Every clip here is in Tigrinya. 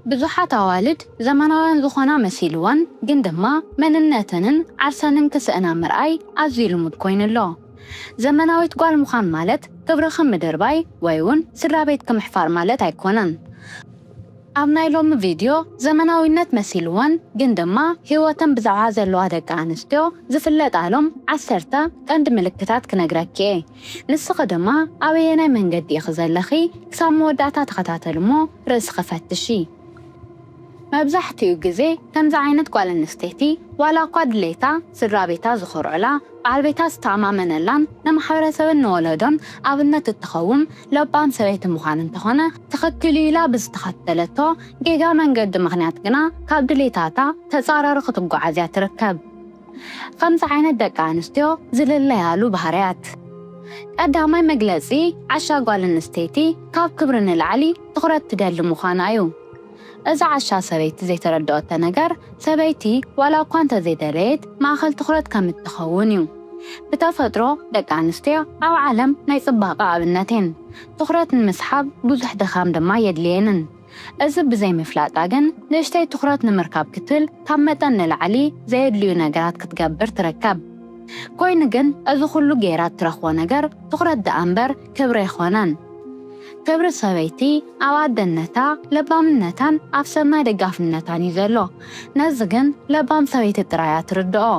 ብዙሓት ኣዋልድ ዘመናውያን ዝኾና መሲልወን፣ ግን ድማ መንነተንን ዓርሰንን ክስእና ምርኣይ ኣዝዩ ልሙድ ኮይኑ ኣሎ። ዘመናዊት ጓል ምዃን ማለት ክብርኺ ምድርባይ ወይ እውን ስድራ ቤትኪ ምሕፋር ማለት ኣይኮነን። ኣብ ናይ ሎሚ ቪድዮ ዘመናዊነት መሲልወን፣ ግን ድማ ህይወተን ብዛዕባ ዘለዋ ደቂ ኣንስትዮ ዝፍለጣሎም ዓሰርተ ቀንዲ ምልክታት ክነግረኪ እየ። ንስኺ ድማ ኣበየናይ መንገዲ ኢኺ ዘለኺ ክሳብ መወዳእታ ተኸታተሊ እሞ ርእስኺ ፈትሺ። መብዛሕትኡ ግዜ ከምዚ ዓይነት ጓል ኣንስተይቲ ዋላ እኳ ድሌታ፣ ስድራ ቤታ ዝኾርዑላ፣ በዓል ቤታ ዝተኣማመነላን ንማሕበረሰብን ንወለዶን ኣብነት እትኸውን ለባም ሰበይቲ ምዃን እንተኾነ፣ ትኽክል እዩ ኢላ ብዝተኸተለቶ ጌጋ መንገዲ ምኽንያት ግና ካብ ድሌታታ ተጻራሪ ክትጓዓዝ እያ ትርከብ። ከምዚ ዓይነት ደቂ ኣንስትዮ ዝልለያሉ ባህርያት። ቀዳማይ መግለጺ ዓሻ ጓል ኣንስተይቲ ካብ ክብሪ ንላዕሊ ትኹረት ትደሊ ምዃና እዩ። እዛ ዓሻ ሰበይቲ ዘይተረድኦቶ ነገር፣ ሰበይቲ ዋላ እኳ እንተዘይደለየት ማእኸል ትኹረት ከም እትኸውን እዩ። ብተፈጥሮ ደቂ ኣንስትዮ ኣብ ዓለም ናይ ጽባቐ ኣብነት እየን። ትኹረት ንምስሓብ ብዙሕ ድኻም ድማ የድልየንን። እዚ ብዘይምፍላጣ ግን ንእሽተይ ትኹረት ንምርካብ ክትብል ካብ መጠን ንላዕሊ ዘየድልዩ ነገራት ክትገብር ትርከብ። ኮይኑ ግን እዚ ኩሉ ገይራ እትረኽቦ ነገር ትኹረት ደኣ እምበር ክብሪ ኣይኮነን። ክብሪ ሰበይቲ ኣብ ኣደነታ፣ ለባምነታን ኣብ ሰናይ ደጋፍነታን እዩ ዘሎ። ነዚ ግን ለባም ሰበይቲ ጥራይ እያ ትርድኦ።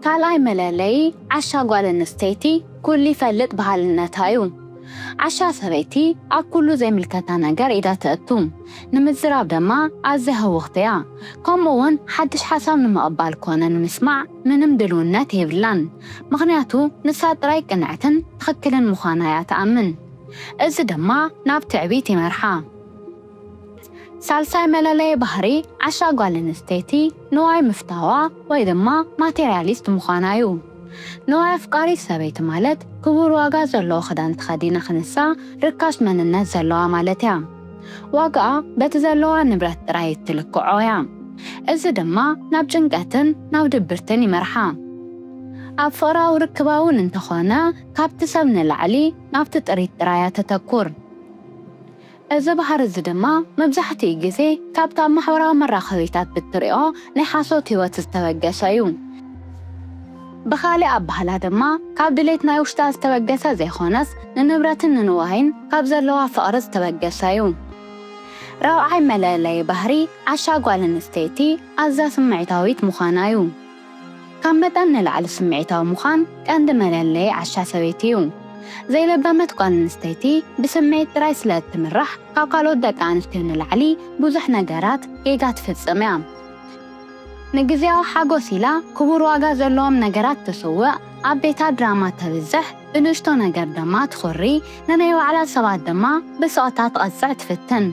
ካልኣይ መለለዪ ዓሻ ጓል ኣንስተይቲ ኩሉ ይፈልጥ በሃልነታ እዩ። ዓሻ ሰበይቲ ኣብ ኩሉ ዘይምልከታ ነገር ኢዳ ተእቱ። ንምዝራብ ድማ ኣዝያ ህውኽቲ እያ። ከምኡ እውን ሓድሽ ሓሳብ ንምቕባል ኮነ ንምስማዕ ምንም ድልውነት የብላን። ምኽንያቱ ንሳ ጥራይ ቅንዕትን ትኽክልን ምዃና እያ ትኣምን። እዚ ድማ ናብ ትዕቢት ይመርሓ። ሳልሳይ መለለዪ ባህሪ ዓሻ ጓል ኣንስተይቲ ንዋይ ምፍታዋ ወይ ድማ ማቴርያሊስት ምዃና እዩ። ንዋይ ኣፍቃሪት ሰበይቲ ማለት ክቡር ዋጋ ዘለዎ ክዳን ተኸዲና ክንሳ ርካሽ መንነት ዘለዋ ማለት እያ። ዋጋኣ በቲ ዘለዋ ንብረት ጥራይ እትልክዖ እያ። እዚ ድማ ናብ ጭንቀትን ናብ ድብርትን ይመርሓ። ኣብ ፍቕራዊ ርክባ እውን እንተኾነ ካብቲ ሰብ ንላዕሊ ናብቲ ጥሪት ጥራይ እያ ተተኩር። እዚ ባህሪ እዚ ድማ መብዛሕትኡ ግዜ ካብቲ ኣብ ማሕበራዊ መራኸቢታት ብትሪኦ ናይ ሓሶት ህይወት ዝተበገሰ እዩ። ብኻሊእ ኣባህላ ድማ ካብ ድሌት ናይ ውሽጣ ዝተበገሰ ዘይኮነስ ንንብረትን ንንዋይን ካብ ዘለዋ ፍቕሪ ዝተበገሰ እዩ። ራብዓይ መለለዪ ባህሪ ዓሻ ጓል ኣንስተይቲ ኣዝያ ስምዒታዊት ምዃና እዩ። ካብ መጠን ንላዕሊ ስምዒታዊ ምዃን ቀንዲ መለለዪ ዓሻ ሰበይቲ እዩ። ዘይለበመት ጓል ኣንስተይቲ ብስምዒት ጥራይ ስለ እትምራሕ ካብ ካልኦት ደቂ ኣንስትዮ ንላዕሊ ብዙሕ ነገራት ጌጋ ትፍጽም እያ። ንግዜያዊ ሓጎስ ኢላ ክቡር ዋጋ ዘለዎም ነገራት ትስውእ፣ ኣብ ቤታ ድራማ ተብዝሕ፣ ብንእሽቶ ነገር ድማ ትኹሪ፣ ንናይ ባዕላ ሰባት ድማ ብስቕታ ትቐጽዕ ትፍትን።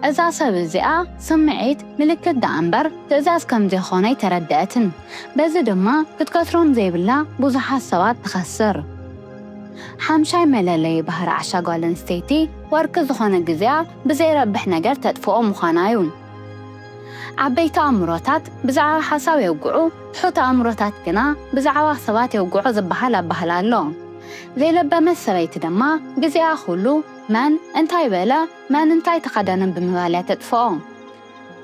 እዛ ሰብ እዚኣ ስምዒት ምልክት ደኣ እምበር ትእዛዝ ከም ዘይኮነ ኣይተረድአትን። በዚ ድማ ክትከስሮም ዘይብላ ብዙሓት ሰባት ትኸስር። ሓምሻይ መለለዪ ባህሪ ዓሻ ጓል ኣንስተይቲ ወርቂ ዝኾነ ግዜኣ ብዘይረብሕ ነገር ተጥፍኦ ምዃና እዩ። ዓበይቲ ኣእምሮታት ብዛዕባ ሓሳብ የውግዑ፣ ትሑት ኣእምሮታት ግና ብዛዕባ ሰባት የውግዑ ዝበሃል ኣባህላ ኣሎ። ዘይለበመት ሰበይቲ ድማ ግዜኣ ኩሉ መን እንታይ በለ፣ መን እንታይ ተኸደነ ብምባል እያ ተጥፍኦ።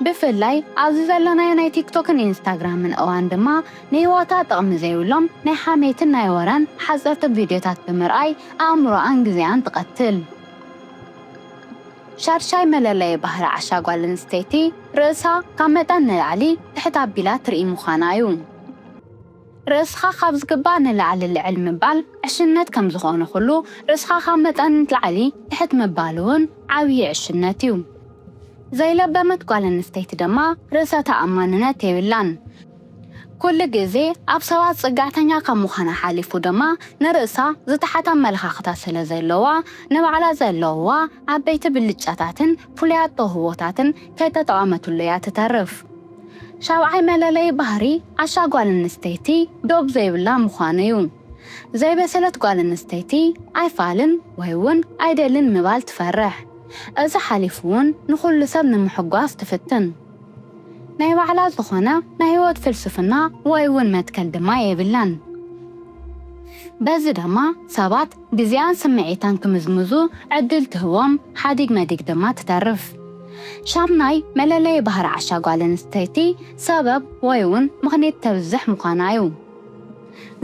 ብፍላይ ኣብዚ ዘለናዮ ናይ ቲክቶክን ኢንስታግራምን እዋን ድማ ንህይወታ ጥቕሚ ዘይብሎም ናይ ሓሜትን ናይ ወረን ሓፀርቲ ቪድዮታት ብምርኣይ ኣእምሮኣን ግዜኣን ትቐትል። ሻድሻይ መለለዪ ባህሪ ዓሻ ጓል ኣንስተይቲ ርእሳ ካብ መጠን ንላዕሊ ትሕት ኣቢላ ትርኢ ምዃና እዩ። ርእስኻ ካብ ዝግባእ ንላዕሊ ልዕል ምባል ዕሽነት ከም ዝኾነ ኩሉ፣ ርእስኻ ካብ መጠን ንላዕሊ ትሕት ምባል እውን ዓብዪ ዕሽነት እዩ። ዘይለበመት ጓል ኣንስተይቲ ድማ ርእሰ ተኣማንነት የብላን። ኩሉ ግዜ ኣብ ሰባት ጽግዕተኛ ካብ ምዃና ሓሊፉ ድማ ንርእሳ ዝተሓተ ኣመለኻኽታ ስለ ዘለዋ፣ ንባዕላ ዘለውዋ ዓበይቲ ብልጫታትን ፍሉያት ተውህቦታትን ከይተጠቐመትሉ እያ ትተርፍ። ሻብዓይ መለለዪ ባህሪ ዓሻ ጓል ኣንስተይቲ ዶብ ዘይብላ ምዃኑ እዩ። ዘይበሰለት ጓል ኣንስተይቲ ኣይፋልን ወይ እውን ኣይደልን ምባል ትፈርሕ። እዚ ሓሊፉ እውን ንኹሉ ሰብ ንምሕጓስ ትፍትን። ናይ ባዕላ ዝኾነ ናይ ህይወት ፍልስፍና ወይ እውን መትከል ድማ የብላን። በዚ ድማ ሰባት ግዜኣን ስምዒታን ክምዝምዙ ዕድል ትህቦም፣ ሓዲግ መዲግ ድማ ትተርፍ። ሻምናይ መለለዪ ባህሪ ዓሻ ጓል ኣንስተይቲ ሰበብ ወይ እውን ምኽንያት ተብዝሕ ምዃና እዩ።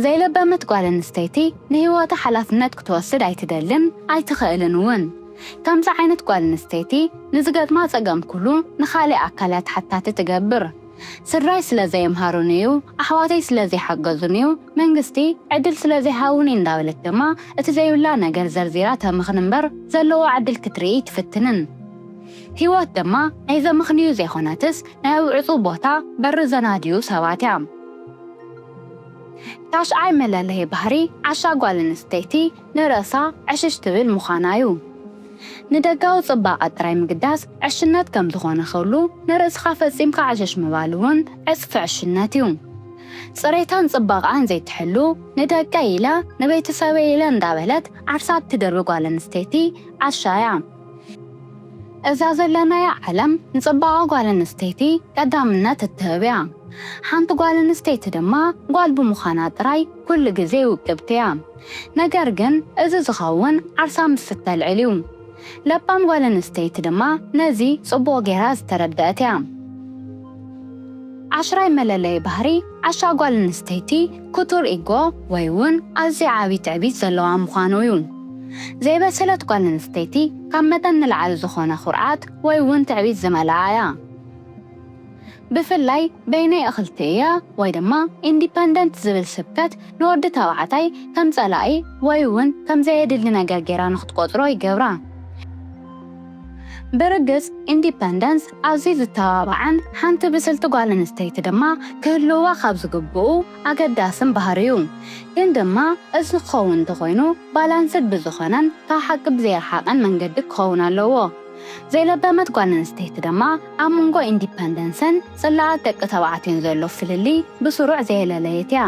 ዘይለበመት ጓል ኣንስተይቲ ንህይወታ ሓላፍነት ክትወስድ ኣይትደልን ኣይትኽእልን እውን። ከምዚ ዓይነት ጓል ኣንስተይቲ ንዝገጥማ ጸገም ኩሉ ንኻልእ ኣካላት ሓታቲ ትገብር። ስድራይ ስለ ዘየምሃሩኒ እዩ፣ ኣሕዋተይ ስለ ዘይሓገዙኒ እዩ፣ መንግስቲ ዕድል ስለ ዘይሃቡኒ እንዳበለት ድማ እቲ ዘይብላ ነገር ዘርዚራ ተምኽን እምበር ዘለዋ ዕድል ክትርኢ ትፍትንን። ህይወት ድማ ናይ ዘምኽንዩ ዘይኮነትስ ናይ ኣብ ዕጹው ቦታ በሪ ዘናድዩ ሰባት እያ። ታሽዓይ መለለዪ ባህሪ ዓሻ ጓል ኣንስተይቲ ንርእሳ ዕሽሽ ትብል ምዃና እዩ። ንደጋዊ ጽባቐ ጥራይ ምግዳስ ዕሽነት ከም ዝኾነ ከሉ ንርእስኻ ፈጺምካ ዕሽሽ ምባል እውን ዕጽፊ ዕሽነት እዩ። ጽሬታን ጽባቐኣን ዘይትሕሉ፣ ንደቀይ ኢለ ንቤተሰበይ ኢለ እንዳበለት ዓርሳ እትድርቢ ጓል ኣንስተይቲ ዓሻ እያ። እዛ ዘለናያ ዓለም ንጽባቐ ጓል ኣንስተይቲ ቀዳምነት እትህብ እያ። ሓንቲ ጓል ኣንስተይቲ ድማ ጓል ብምዃና ጥራይ ኩሉ ግዜ ውቅብቲ እያ። ነገር ግን እዚ ዝኸውን ዓርሳ ምስ እተልዕል እዩ። ለባም ጓል ኣንስተይቲ ድማ ነዚ ጽቡቕ ጌራ ዝተረድአት እያ። ዓሽራይ መለለዪ ባህሪ ዓሻ ጓል ኣንስተይቲ ክቱር ኢጎ ወይ እውን ኣዝዩ ዓቢ ትዕቢት ዘለዋ ምዃኑ እዩ። ዘይበሰለት ጓል ኣንስተይቲ ካብ መጠን ንላዕሊ ዝኾነ ኩርዓት ወይ እውን ትዕቢት ዝመልኣ እያ። ብፍላይ በይነይ እኽልቲ እየ ወይ ድማ ኢንዲፐንደንት ዝብል ስብከት ንወዲ ተባዕታይ ከም ጸላኢ ወይ እውን ከም ዘየድሊ ነገር ጌራ ንኽትቆጽሮ ይገብራ። ብርግጽ ኢንዲፐንደንስ ኣዝዩ ዝተባባዕን ሓንቲ ብስልቲ ጓል ኣንስተይቲ ድማ ክህልዋ ካብ ዝግብኡ ኣገዳስን ባህሪ እዩ። ግን ድማ እዚ ክኸውን እንተኾይኑ ባላንስድ ብዝኾነን ካብ ሓቂ ብዘይረሓቐን መንገዲ ክኸውን ኣለዎ። ዘይለበመት ጓል ኣንስተይቲ ድማ ኣብ መንጎ ኢንዲፐንደንስን ጽላኣት ደቂ ተባዕትዮን ዘሎ ፍልልይ ብስሩዕ ዘየለለየት እያ።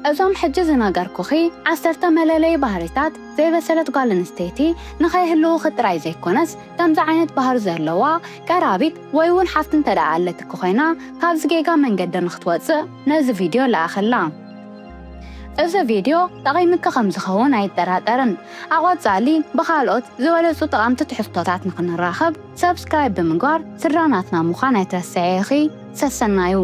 እዞም ሕጂ ዝነገርኩኺ ዓሰርተ መለለዪ ባህሪታት ዘይበሰለት ጓል ኣንስተይቲ ንኸይህልዉኺ ጥራይ ዘይኮነስ፣ ከምዚ ዓይነት ባህሪ ዘለዋ ቀራቢት ወይ እውን ሓፍቲ እንተ ደኣ ኣለትኪ ኮይና፣ ካብዚ ጌጋ መንገዲ ንኽትወጽእ ነዚ ቪድዮ ለኣኽላ። እዚ ቪድዮ ጠቒምኪ ከም ዝኸውን ኣይጠራጠርን። ኣብ ቀጻሊ ብኻልኦት ዝበለጹ ጠቓምቲ ትሕዝቶታት ንኽንራኸብ፣ ሰብስክራይብ ብምግባር ስድራ ናትና ምዃን ኣይትረስዒ ኢኺ። ሰሰናዩ።